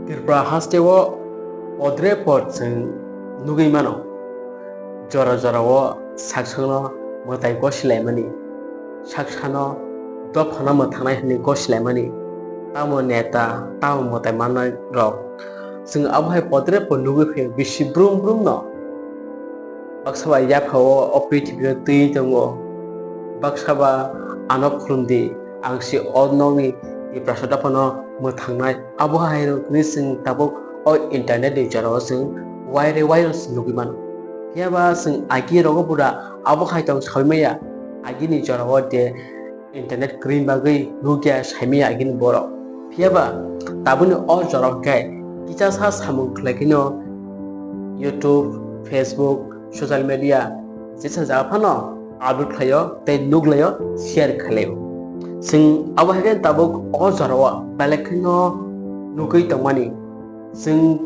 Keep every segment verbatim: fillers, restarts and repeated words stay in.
Tripura hasteo podre pod chwng nugwi mano, jora jorao saksano mwtai gosilaimani, saksano dophano mwthangnai hwnwi gosilaimani, tamo neta, tamo mwtai mannai rok. Chwng abo hai podre pod nugwi phaio bisi brum brum no. Baksa ba yaphao o prithibi o twi tongo, baksa ba ano khulum di, ang se o nokni Tiprasa dophano mwthangnai. Abo hai rok ni chwng tabuk o internet ni jorao chwng wire wire se nugwi mano. Phiya ba chwng agi rogo bura abo hai tong saui maya, agini jorao de internet kwrwini bagwi nukya saimaya agini borok. Phiya ba tabukni o jorao khe kichasa samung khlai kheno YouTube, Facebook, social media jesa jaga phano upload khlaio tei nuklaio, share khlaio. Chwng abo hai khe tabuk o jorao belai kheno nugwi tongmani. Chwng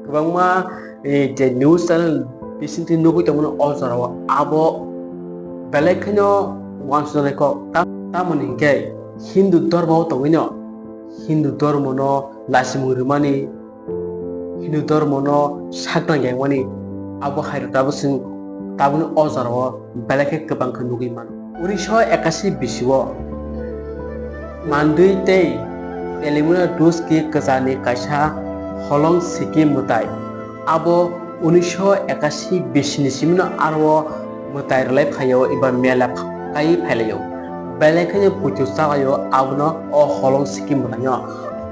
kwbangma, eh, je news channel bisingtwi nugwi tongmani o jorao abo belai kheno uansuknai kok. Ta-, tamoni hinkhe Hindu dhormo o tongwino, Hindu dhormo no lachimung rwmani, Hindu dhormo no sakna yangmani, abo hai rok tabuk chwng tabukni o jorao belai khe kwbang khe nugwi mano. Unisho ekashi bisio Mandwi tei Telimuna Duski kwchani kaisa holong siki mwtai. Abo unisho ekashi bisini simino aro mwtai rwlai phaio eba mela kaiwi phailaio. Belai kheno puitu chalaio abono o holong siki mwtaino.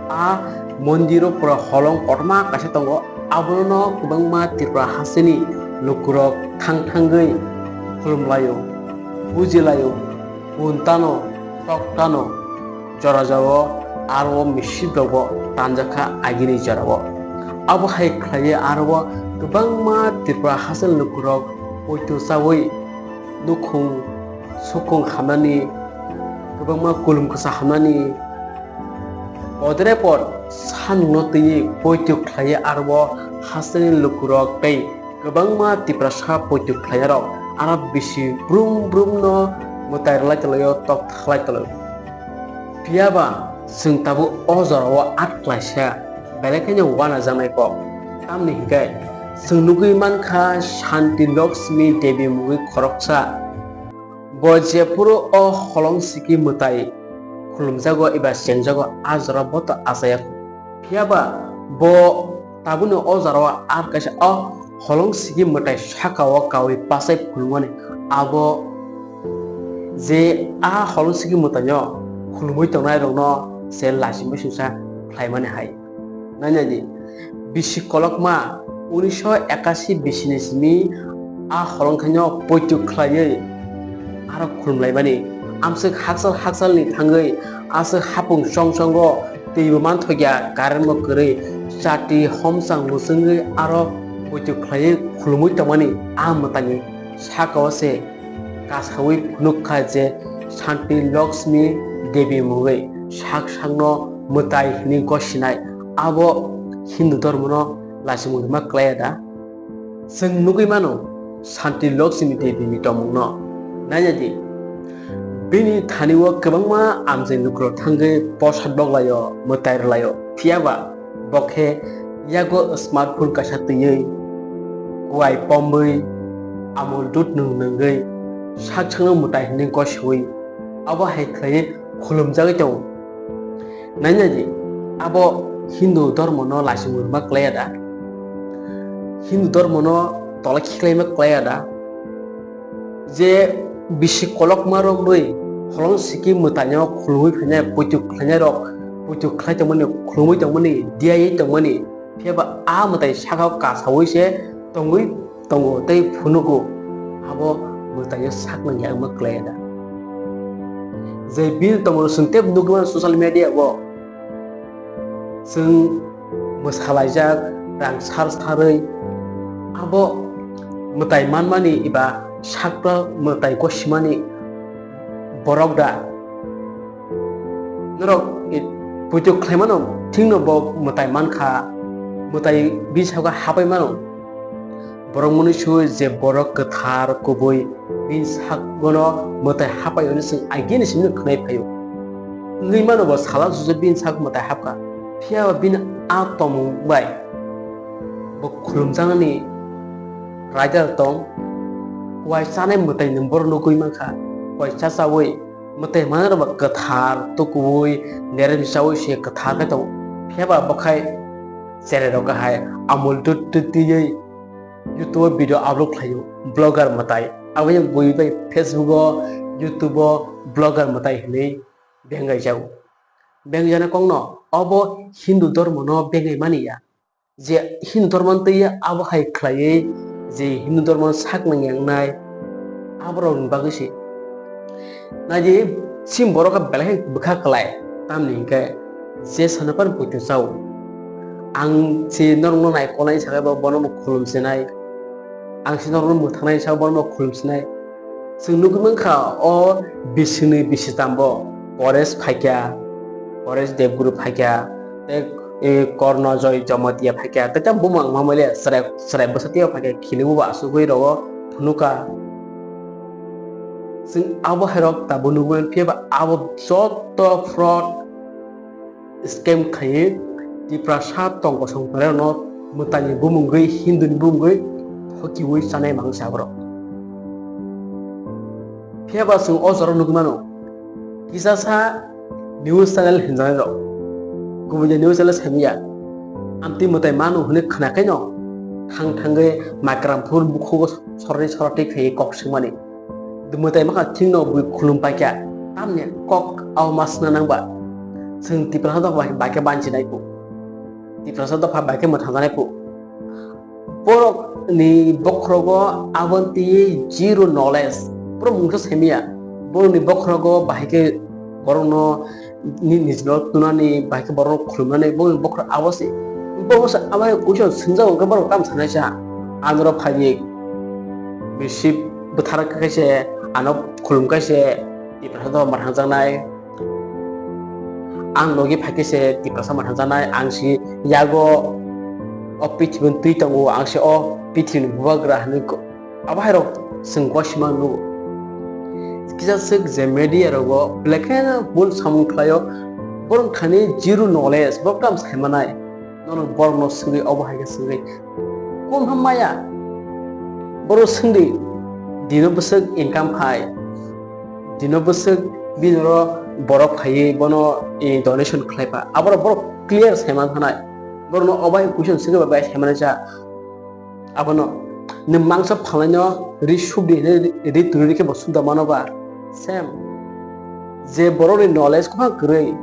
A mondiro pura holong kotorma kaisa tongo. Abono kwbangma Tripura hasteni lukurok thang thangwi khulumlaio, bujilaio, buntano, toktano, jora jorao aro misip rokbo tanjakha agini jorao. Abo hai khlaiwi aro kwbangma Tripura hasteni lukurok poito chawi nukhung sukung hamnani, kwbangma kulum kwsa hamnani, podre pod sanungno twiwi poito khlaiwi aro hasteni lukurok tei kwbangma Tiprasa poito khlainarok ano bisi brum brum no mwtai rwlai tonglaio, tok thaklai tonglaio. Phiya ba chwng tabuk o jorao at klaisa belai kheno uanajaknai kok. Tamni hinkhe chwng nugwi mankha Shanti Lakshmi Devi mungwi khoroksa. Bo jephuru o holong siki mwtai khulumjago eba chengjago, a jora bo to achaya. Phiya ba bo tabukni o jorao ar kaisa o holong siki mwtai sakao kawi pachai phulmani, abo je a holong siki mwtaino khulumwi tongnai rokno se lachimwi singsa khlaimani hai. Nainai di, bisi kolokma unisho ekashi bisini simi a holong khaino poito khlaiwi aro khulumlaimani. Amswk hakchal hakchalni thangwi aswk hapung chong chongo, twibo manthokya, current bo kwrwi, chati homchang mwchwngwi aro poito khlaiwi khulumwi tongmani a mwtaini sakao se kasawi phunuk kha je Shanti Lakshmi Devi mungwi sak sakno mwtai hwnwi gosinai, abo Hindu dhormono lachimung rwma klaiya da? Chwng nugwi mano Shanti Lakshmi Devi ni tongmungno. Naina di, bini thani o kwbangma amjai lukurok thangwi posad boklaio, mwtai rwlaio. Phiya ba bo khe yago smartphone kaisa twiwi, kuai pomwi, Amul dudh nwng nwngwi, sak sakno mwtai hwnwi gosiwi, abo hai khlaiwi khulumjagwi tongo. Naina di, abo Hindu dhormono lachimung rwma klaiya da? Hindu dhormono tola khiklaima klaiya da? Je bisi kolokma romwi holong siki mwtaino khulumwi phainai, poito khlainai rok, poito khlai tongmani, khulumwi tongmani, diyawi tongmani, phiya ba a mwtai sakao kasawi se tongwi tongo tei phunugo, abo mwtaino sakno yakma klaiya da? Je bini tongmano chwng teibo nugwi mano social media o, chwng mwsalaijak, rang sar sarwi, abo mwtai manmani eba sakno mwtai gosimani borok da? Norok, eh, poito khlaimano thikno bo mwtai mankha, mwtai bini sago hapai mano. Borok mwnwi su je borok kwthar kubui bini sagono mwtai hapai hwnwi chwng agini simi khwnai phaio. Wngwi mano bo sala sujo bini sak mwtai hapkha. Phiya ba bini A tongmung bai bo khulumjaknani raida tong, kuai chanai mwtai ni borok nugwi mankha, kuai chachawi mwtai manwi rok bo kwthar tukuwi nerem chawi se kwthar khe tongo. Phiya ba bo khai cherai rok hai amul dut dut twiwi YouTube o video upload khlaio, blogger mwtai. Aboni bui bai Facebook o, YouTube o blogger mwtai hinwi bengai jago. Bengjana kokno obo Hindu dormo no bengai mani ya. Je Hindu dormo twi abo hai khlaiwi je Hindu dormo sak nang yang nai aborok ni bagwi se. Naidi sim borok khe belai khe bwkha kwlai, tamni hinkhe je sana phano poito chao. Ang se norokno naikolnai sakhai bo bono bo khulum sinai. Ang se norokno mwthangnai sa bono khulum sinai. Chwng nugwi mankha o bisingni bisitambo Paresh phaikya, Paresh Debguru phaikya, tei, e, Korno Joy Jamatia phaikya, tei tamo bumung ang mamai le chwrai, chwrai bwsa tei phaikya, khilimu bo asugwi rogo phunuka. Chwng abo hai rok tabuk nugwi phiya ba abo joto fraud scam khaiwi Tiprasa tong kosong tongnai rokno mwtai ni bumungwi, Hindu ni bumungwi thokiwi chanai mangsa borok. Phiya ba chwng o jora nugwi mano, kisa sa news channel hinjanai rok, kubui news channel samiya, amtwi mwtai mano hwnwi khna khe no thang thangwi Makramphur bukhugo sorni sorati khaiwi kok swngmani. Mwtai makha thikno bui khulum paikha, tamni kok abo ma swngna nangba. Chwng Tiprasa dopha bai khe banchi nai phu. Tiprasa dopha bai khe mwthangjanai phu. Borok ni bokhorogo aboni twi zero knowledge. Borok mungsa semiya. Borok ni bokhorogo bahai khe borok no ni, nijino tunani, bahai khe borok no khulumnani, borok ni bokhorok abo se. Borok se abo hai question swngjago hwnkhe borok tamo sanai sa. Ang oro phaiwi bisi bwthar khe se ano khulum khe se Tiprasa dopha mwthangjaknai. Ang logi phai khe se Tiprasa mwthangjaknai. Ang si yago o pithibini twi tongo, ang se o pithibini bubagra hinwi ko-, abo hai rok chwng kosimang nugo. Kisa swk je media rogo belai kheno bul samung khlaio, borok thani zero knowledge, borok tamo saimanai. Nono borokno swngwi obo hai khe swngwi. Kung ha maya. Borok swngdi, dino bwswk income phai. Dino bwswk bini oro borok phaiwi bono, eh, donation khlai pha. Aborok borok clear saiman phanai. Borokno obo hai question swngwi bai saimanai cha. Abono nwng mangsa phalnaino ri subdi hinwi ri twi rikhe bo subda mano ba? Same. Je borokni knowledge kwbang kwrwi,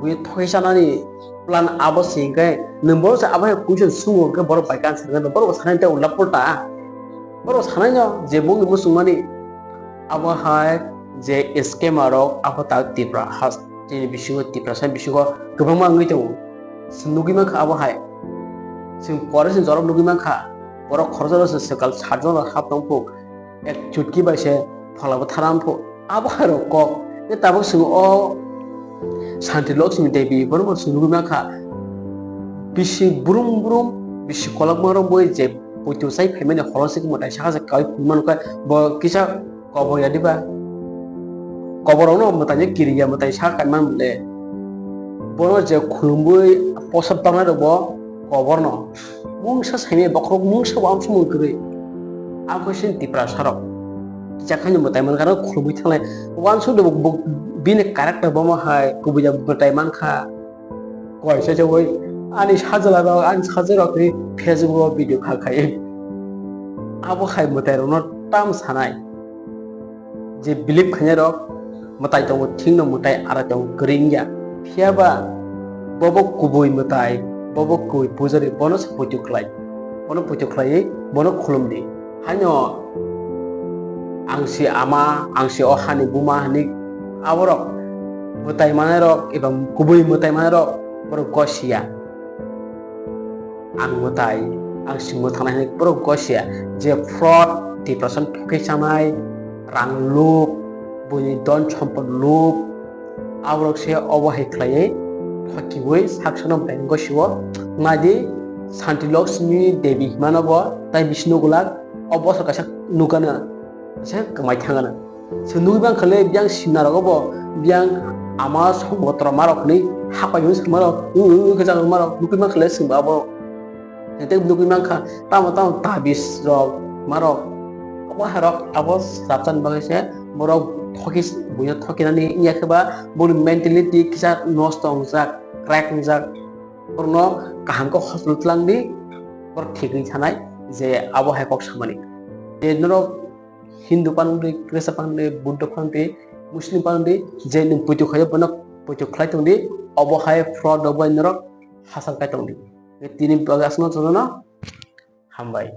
bui thoi chanani plan abo se hinkhe nwng borok se abo hai question sungo hinkhe borok bai khe answer rwnai ba? Borok bo sanai tei ulta pulta. Borok sanaino je bongni muchungmani abo hai je scammer rok abo tak Tripura has, chini bisingo Tiprasa bisingo kwbangma wngwi tongo. Chwng nugwi mankha abo hai. Chwng pore chwng jorok nugwi mankha. Borok khoroksa rok se swkal sat jon rok hap tong phuk. Ek chutki bai se phola bo tharam phuk. Abo hai rok kok. Tei tabuk chwng o Santi Lakshmi Devi bono bo chwng nugwi mankha. Bisi brum brum, bisi kolokma rok bo je poito chai phaimani horo se mwtai saka se kaui phunukmano khe bo kisa kobor ya diba? Koborokno mwtaino kiriya mwtai sa kaimani le. Bono je khulumwi posa tangnai rokbo koborno mungsa saimaya bokhorok mungsa uansukmung kwrwi. Akhe sini Tiprasa rok kisa khaino mwtai mankha khulumwi thanglai. Uansuk de bo, bo, bini character bomo hai kubui ya mwtai mankha. Kaisa se oi ani sajla rok, ani sajla rok ni Facebook o video kha khai. Abo hai mwtai rok no tam sanai. Je believe khainai rok mwtai tongo thik no mwtai ara tongo kwrwi wngya. Phiya ba bobo kubui mwtai, bobo kubui pujari, bono se poito khlai. Bono poito khlaiwi bono khulum di. Haino ang si ama, ang si o hani buma hinwi aborok mwtai manai rok eba kubui mwtai manai rok borok gosiya. Ang mwtai, ang si mwthangnai hinwi borok gosiya. Je fraud, Tiprasa thokwi chanai, rang lup, buini don sompot lup, aborok se obo hai khlaiwi thokiwi saksono beng gosio. Naidi Santi Lakshmi Devi himano bo tai bisingo glak. O bosor kaisa nukano, kaisa kwmai thangano. Chwng nugwi mankha le biyang simna rogo bo biyang Ama songbotra marok ni hapai hwn songmarok, u u khe jaga marok nukui mankha le songba abo. Tei nukui mankha tamo tamo tabis rok marok. Abo hai rok abo chapchani bagwi se borok thokis buino thokinani wngya khe ba boni mentality kisa nosto wngjak, crack wngjak. Borokno kaham khe hospital twlang di, borok thik wngwi thanai je abo hai kok samani. Je norok Hindu panwng di, Krista panwng di, Buddha panwng di, Muslim panwng di, je nwng puitu khaio bono puitu khlai tong di, obo hai fraud rok bai norok hasal kai tong di. Tini bagwi aswkno chwngno hambai.